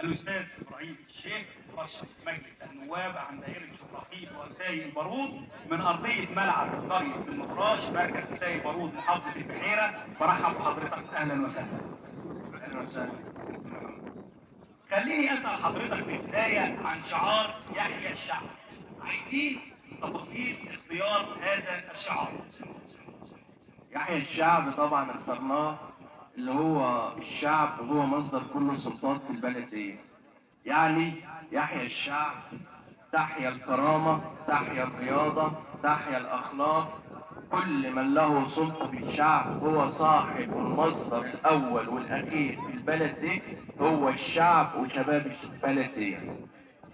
الأستاذ إبراهيم الشيخ، مرشح مجلس النواب عن دائرة شبراخيت وإتاي البارود من أرضية ملعب قرية المطراش مركز إتاي البارود محافظة البحيرة. برحب بحضرتك، أهلا وسهلا. أهلا وسهلا. خليني أسأل حضرتك في البداية عن شعار يحيى الشعب، عايزين تفاصيل اختيار هذا الشعار. يحيى الشعب طبعا اخترناه اللي هو الشعب هو مصدر كل السلطات في البلد دي. يعني يحيى الشعب، تحيا الكرامة، تحيا الرياضة، تحيا الأخلاق. كل من له سلطة في الشعب هو صاحب المصدر الأول والأخير في البلد دي، هو الشعب وشباب البلد دي.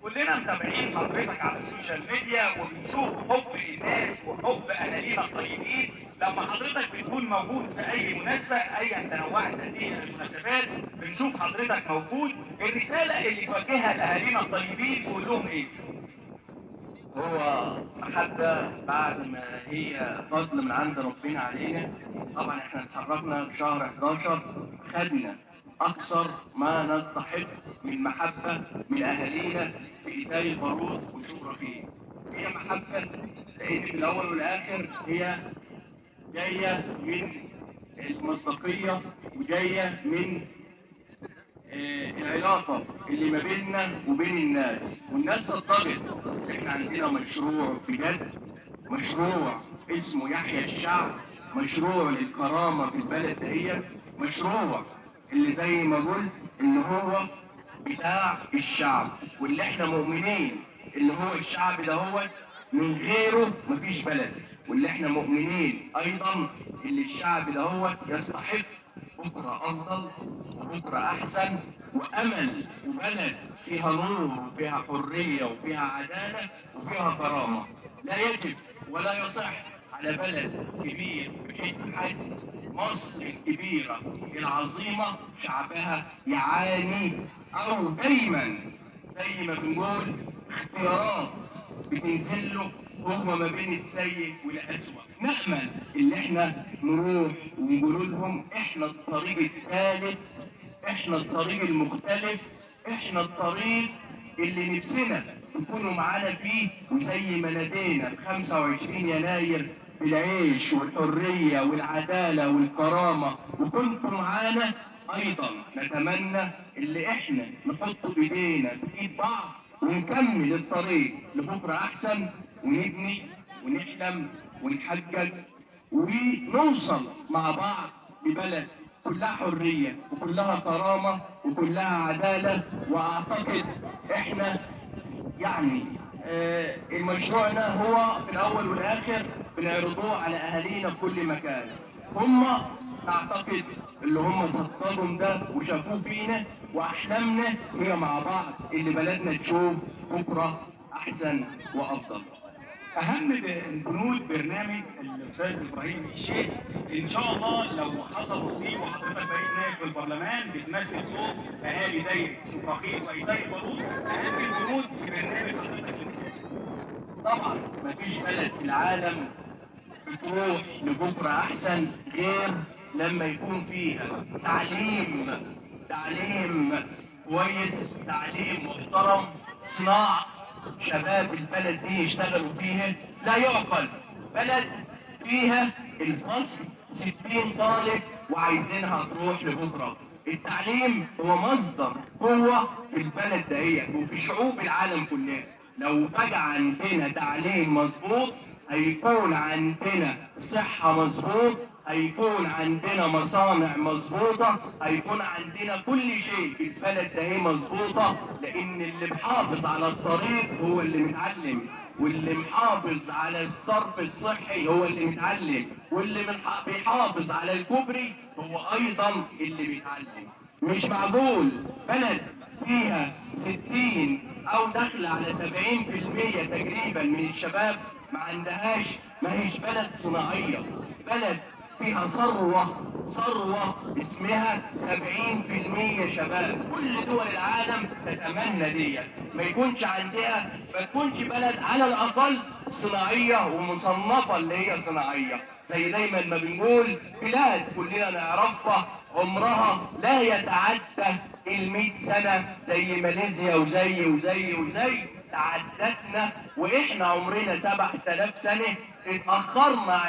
كلنا متابعين حضرتك على ال social media وبنشوف حب الناس وحب اهالينا الطيبين لما حضرتك بتكون موجود في اي مناسبة، ايا تنوعت هذه المناسبات بنشوف حضرتك موجود. الرسالة اللي توجهها لاهالينا الطيبين تقول لهم ايه؟ هو محبة بعد ما هي فضل من عند ربنا علينا. طبعا احنا اتحركنا في شهر 11، خدنا أكثر ما نستحق من محبة من أهالينا في إتاي البارود وشبراخيت. هي محبة لأن في الأول والآخر هي جاية من المصداقية وجاية من العلاقة اللي ما بيننا وبين الناس، والناس صدقت احنا عندنا مشروع بجد، مشروع اسمه يحيى الشعب، مشروع للكرامة في البلد دهيت، مشروع اللي زي ما قلت اللي هو بتاع الشعب، واللي احنا مؤمنين اللي هو الشعب ده هو من غيره مفيش بلد، واللي احنا مؤمنين ايضا اللي الشعب ده هو يستحق بكره افضل وبكره احسن، وامل وبلد فيها نور وفيها حرية وفيها عدالة وفيها كرامة. لا يجب ولا يصح على بلد كبير بحجم مصر الكبيرة العظيمة شعبها يعاني، او دايما زي ما بنقول اختيارات بتنزل له وهو ما بين السيء والأسوأ. نأمل اللي احنا نروح ونقول لهم احنا الطريق الثالث، احنا الطريق المختلف، احنا الطريق اللي نفسنا تكونوا معانا فيه. وزي ما نادينا ب 25 يناير بالعيش والحرية والعدالة والكرامة وكنتوا معانا، أيضا نتمنى اللي احنا نحط ايدينا في ايد بعض ونكمل الطريق لبكرة أحسن، ونبني ونحلم ونحقق ونوصل مع بعض لبلد كلها حرية وكلها كرامة وكلها عدالة. وأعتقد إحنا يعني المشروعنا هو في الأول والآخر بنعرضوه على أهالينا في كل مكان. هم أعتقد اللي هم صدقوا ده وشافوه فينا، وأحلامنا هي مع بعض اللي بلدنا تشوف بكرة أحسن وأفضل. أهم بنود برنامج الأستاذ إبراهيم الشيخ إن شاء الله لو حصل نصيب وحضرتك بقيت نائب في البرلمان بتمثل صوت أهالي دايرة شبراخيت وإتاي البارود، أهم البنود في برنامج حضرتك. طبعا مفيش بلد في العالم بتروح لبكرة أحسن غير لما يكون فيها تعليم، تعليم كويس، تعليم محترم، صناعة شباب البلد دي يشتغلوا فيها. لا يعقل بلد فيها الفصل 60 طالب وعايزينها تروح لبكرة. التعليم هو مصدر قوة في البلد دهيت وفي شعوب العالم كلها. لو بقى عندنا تعليم مظبوط هيكون عندنا صحة مظبوط، هيكون عندنا مصانع مظبوطة، هيكون عندنا كل شيء في البلد ده هي مظبوطة. لأن اللي محافظ على الطريق هو اللي متعلم، واللي محافظ على الصرف الصحي هو اللي متعلم، واللي بيحافظ على الكوبري هو أيضا اللي بيتعلم. مش معقول بلد فيها 60 أو داخلة على 70% تقريبا من الشباب ما عندهاش، ما هيش بلد صناعية، بلد فيها ثروة اسمها 70% شباب. كل دول العالم تتمنى دي ما يكونش عندها، ما تكونش بلد على الأقل صناعية ومصنفة اللي هي صناعية. زي دايما ما بنقول بلاد كلنا نعرفها عمرها لا يتعدى ال100 سنة زي ماليزيا وزي وزي وزي تعدتنا، واحنا عمرنا 7000 سنة اتاخرنا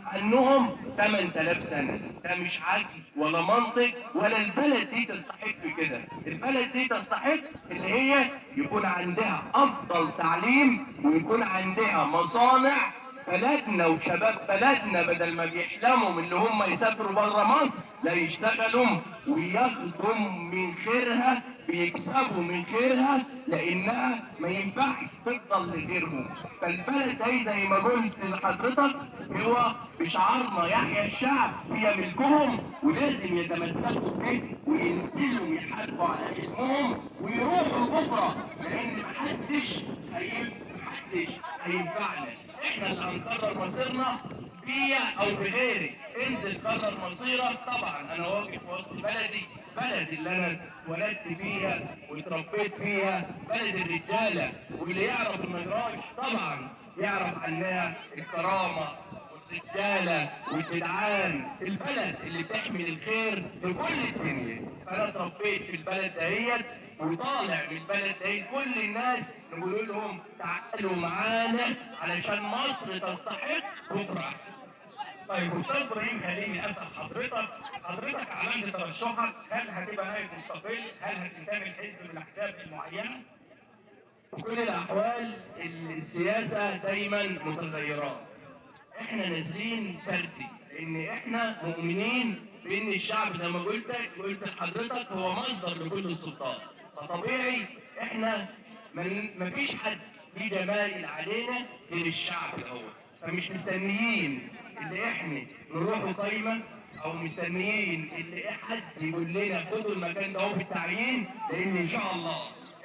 عنهم 8000 سنة. ده مش عدل ولا منطق، ولا البلد دي تستحق كده. البلد دي تستحق اللي هي يكون عندها افضل تعليم ويكون عندها مصانع. بلدنا وشباب بلدنا بدل ما بيحلموا من اللي هم يسافروا بره مصر، لا يشتغلوا وياخدوا من خيرها، بيكسبوا من خيرها، لانها ما ينفعش تفضل لغيرهم. فالبلد دي زي ما قلت لحضرتك هو بشعارنا يحيى الشعب، هي ملكهم ولازم يتمسكوا به وينزلوا يحاربوا على حلمهم ويروحوا بكره، لان محدش هينفعنا. احنا اللي هنقرر مصيرنا بيا او بغيري. انزل قرر مصيرك. طبعا انا واقف في وسط بلدي، بلدي اللي انا اتولدت فيها واتربيت فيها، بلد الرجالة، واللي يعرف النجراش طبعا يعرف عنها الكرامة والرجاله والجدعان، البلد اللي بتحمل الخير لكل الدنيا. فانا اتربيت في البلد دهيت وطالع من البلد دي، كل الناس نقول لهم تعالوا معانا علشان مصر تستحق بكره. طيب استاذ ابراهيم، خليني اسال حضرتك، حضرتك اعلنت ترشحك، هل هتبقى نائب مستقل؟ هل هتنتمي لحزب من الاحزاب المعينة؟ في كل الاحوال السياسة دايما متغيرات. احنا نازلين فردي لان احنا مؤمنين بان الشعب زي ما قلت لحضرتك هو مصدر لكل السلطات، فطبيعي احنا مفيش حد ليه جمايل علينا غير الشعب الاول، فمش مستنيين اللي احنا نروحوا قايمة او مستنيين اللي حد يقول لنا خدوا المكان ده بالتعيين، لان ان شاء الله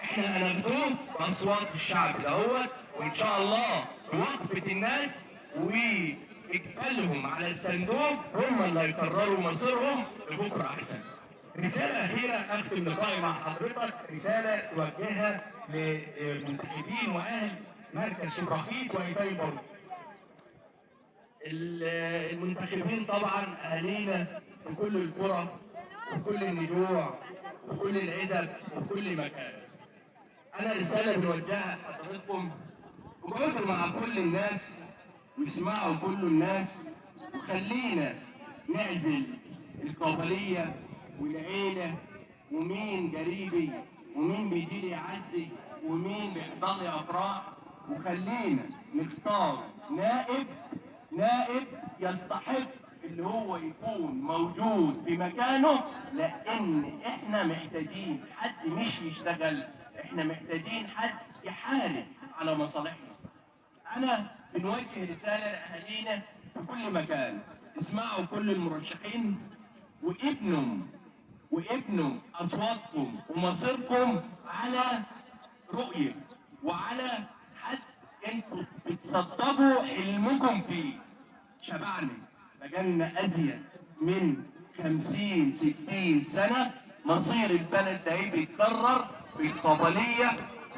احنا هناخدوه باصوات الشعب دوت، وان شاء الله بوقفه الناس واقبالهم على الصندوق هم اللي هيقرروا مصيرهم لبكرة احسن. رسالة أخيرة أختم لقائي مع حضرتك، رسالة توجهها للمنتخبين وأهل مركز شبرخيت وإيتاي برج. المنتخبين طبعا أهالينا في كل القرى وفي كل النجوع وفي كل العزب وفي كل مكان. أنا رسالة بنوجهها لحضرتكم، اقعدوا مع كل الناس واسمعوا كل الناس، وخلينا نعزل القبلية والعيلة ومين قريبي ومين بيجي لي يعزي ومين بيحضر لي أفراح، وخلينا نختار نائب يستحق اللي هو يكون موجود في مكانه، لأن إحنا محتاجين حد مش يشتغل، إحنا محتاجين حد يحارب على مصالحنا. أنا بنوجه رسالة لأهالينا في كل مكان، اسمعوا كل المرشحين وابنوا أصواتكم ومصيركم على رؤية وعلى حد انتوا بتصدقوا حلمكم فيه. شبعنا، بقالنا أزيد من 50-60 سنة مصير البلد ده بيتكرر بالقبلية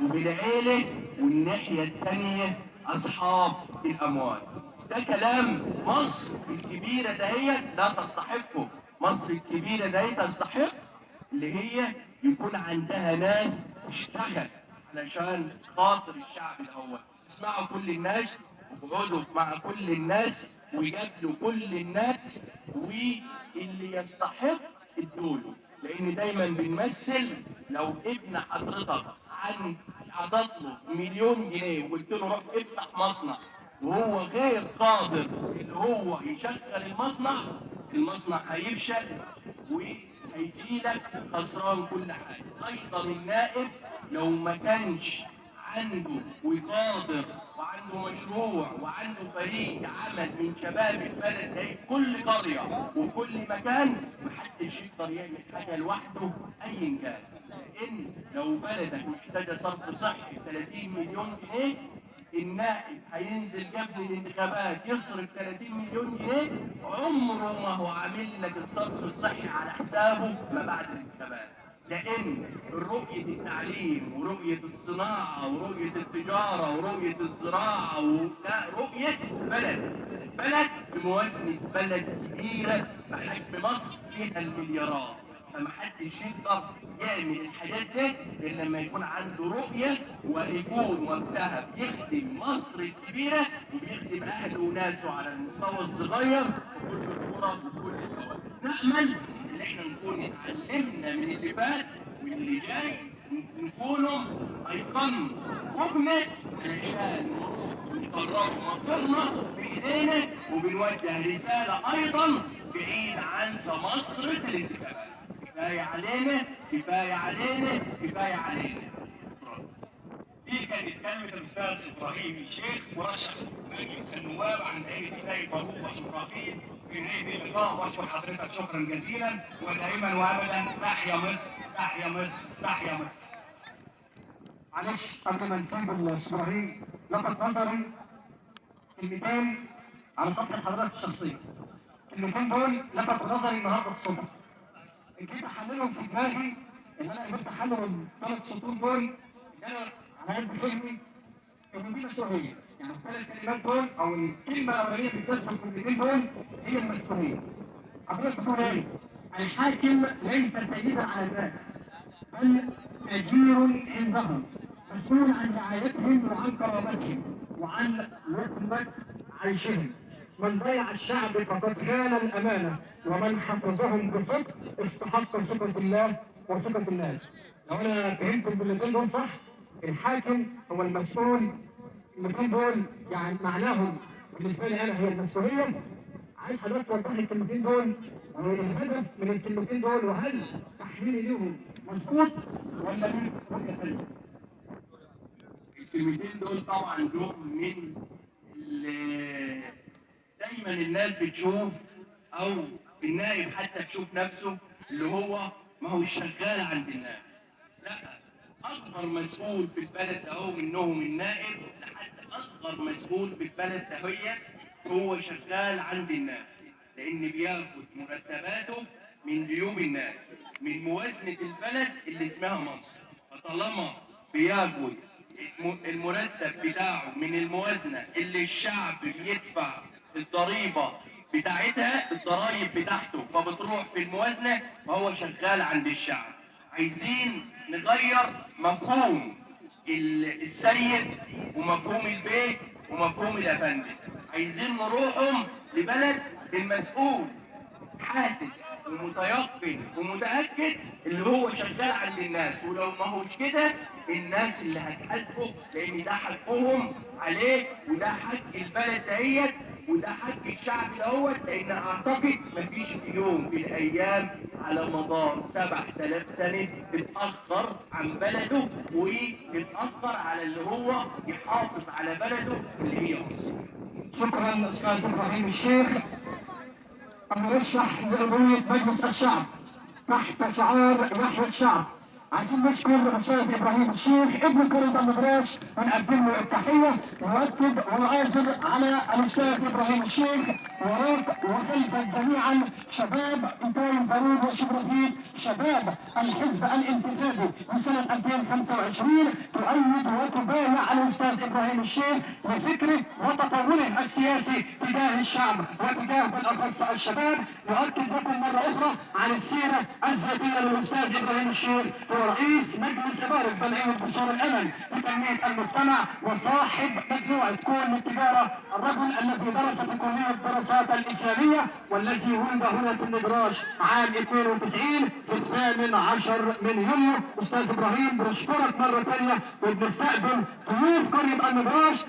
وبالعيلة والناحية الثانية أصحاب الأموال. ده كلام مصر الكبيرة دهيت لا تستحقه. مصر الكبيرة دهيت تستحق اللي هي يكون عندها ناس تشتغل علشان خاطر الشعب الأول. اسمعوا كل الناس وقعدوا مع كل الناس ويقابلوا كل الناس، واللي يستحق ادوله، لأن دايما بنمثل لو ابن حضرتك عن عطت له 1,000,000 جنيه وقلت له روح افتح مصنع وهو غير قادر اللي هو يشغل المصنع، المصنع هيفشل وهيجي لك خسران كل حاجة. ايضا النائب لو ما كانش عنده وقادر وعنده مشروع وعنده فريق عمل من شباب البلد ده في كل قرية وكل مكان، محدش يقدر يعمل حاجة لوحده ايا كان. لان لو بلدك محتاجه صرف صحي 30 مليون جنيه، النائب هينزل قبل الانتخابات يصرف 30 مليون جنيه، عمره ما هو عامل لك الصرف الصحي على حسابه ما بعد الانتخابات. لان رؤية التعليم ورؤية الصناعة ورؤية التجارة ورؤية الزراعة ولا رؤية بلد، بلد بموازنه بلد كبيرة بحجم مصر فيها المليارات. فمحدش يقدر يعمل الحاجات دي غير لما يكون عنده رؤية، ويكون وقتها بيخدم مصر الكبيرة وبيخدم اهله وناسه على المستوى الصغير في كل القرى وفي كل الاوقات. نامل ان احنا نكون اتعلمنا من اللي فات واللي جاي، نكونوا ايقنا ركنه علشان نقرر مصيرنا بايدينا، وبنوجه رسالة ايضا بعيد عن مصر الانتخابات. كفاية علينا، كفاية علينا، كفاية علينا. دي كانت كلمة الأستاذ إبراهيم الشيخ، مرشح مجلس النواب عن دائرة إيتاي بارود وشبراخيت. في نهاية اللقاء وأشكر حضرتك شكرا جزيلا، ودائما وأبدا تحيا مصر، تحيا مصر، تحيا مصر. معلش قبل ما نسيب الاستاذ ابراهيم، لفت نظري كلمتين على صفحة حضرتك الشخصية. الكلمتين دول لفتوا نظري النهارده الصبح. جيت احللهم في دماغي ان انا قدرت احلل الثلاث سطور دول، ان انا على قد فهمي ان دي مسؤولية، يعني الثلاث كلمات دول او الكلمة الاولانية بالذات في الكلمتين دول هي المسؤولية. حضرتك بتقول ايه؟ الحاكم ليس سيدا على الناس، بل أجير عندهم، مسؤول عن رعايتهم وعن كرامتهم وعن لقمة عيشهم. من ضيع الشعب فقد خان الأمانة، ومن حفظهم بصدق استحق ثقة الله وثقة الناس. لو أنا فهمت الجملتين دول صح، الحاكم هو المسؤول، الاثنين دول يعني معناهم بالنسبة لي أنا هي المسؤولية. عايز حضرتك توضح لي الكلمتين دول والهدف من الكلمتين دول، وهل تحليلي ليهم مظبوط ولا ليه وجهة ثانية؟ الكلمتين دول طبعا جم من دايما الناس بتشوف، او النائب حتى تشوف نفسه اللي هو ما هو شغال عند الناس. لا، اكبر مسؤول في البلد اهو منهم النائب لحد اصغر مسؤول في البلد ده هو شغال عند الناس، لان بياخد مرتباته من جيوب الناس، من موازنه البلد اللي اسمها مصر. فطالما بياخد المرتب بتاعه من الموازنة اللي الشعب بيدفع الضريبة بتاعتها، الضرايب بتاعته، فبتروح في الموازنة، فهو شغال عند الشعب. عايزين نغير مفهوم السيد ومفهوم البيت ومفهوم الافندي. عايزين نروحهم لبلد المسؤول حاسس ومتيقن ومتاكد اللي هو شغال عند الناس، ولو ما هوش كده الناس اللي هتحاسبه، لان ده حقهم عليه وده حق البلد دهيت وده حق الشعب دوت. لان اعتقد مفيش في يوم في الايام على مدار 7000 سنة اتاخر عن بلده واتاخر على اللي هو يحافظ على بلده اللي هي مصر. شكرا استاذ ابراهيم الشيخ، المرشح لعضوية مجلس الشعب تحت شعار يحيى الشعب. عايزين نشكر الاستاذ ابراهيم الشيخ ابن قرية المدراش ونقدم له التحية، ونؤكد ونعازر على الاستاذ ابراهيم الشيخ وراك وخلفك جميعا شباب إيتاي البارود وشبراخيت، شباب الحزب الانتخابي من سنة 2025 تؤيد وتبايع الاستاذ ابراهيم الشيخ وفكره وتطوره السياسي تجاه الشعب وتجاه بالاخص الشباب. نؤكد لكم مرة اخرى على السيرة الذاتية للاستاذ ابراهيم الشيخ، هو رئيس مجلس ادارة جمعية بصور الامل لتنميه المجتمع وصاحب مجموعة كون للتجارة، الرجل الذي درس في كليه الدراسات الاسلامية والذي ولد هنا في المدراج عام 92 في 18 من يونيو. استاذ ابراهيم بنشكرك مرة ثانية وبنستقبل ضيوف قرية المدراج.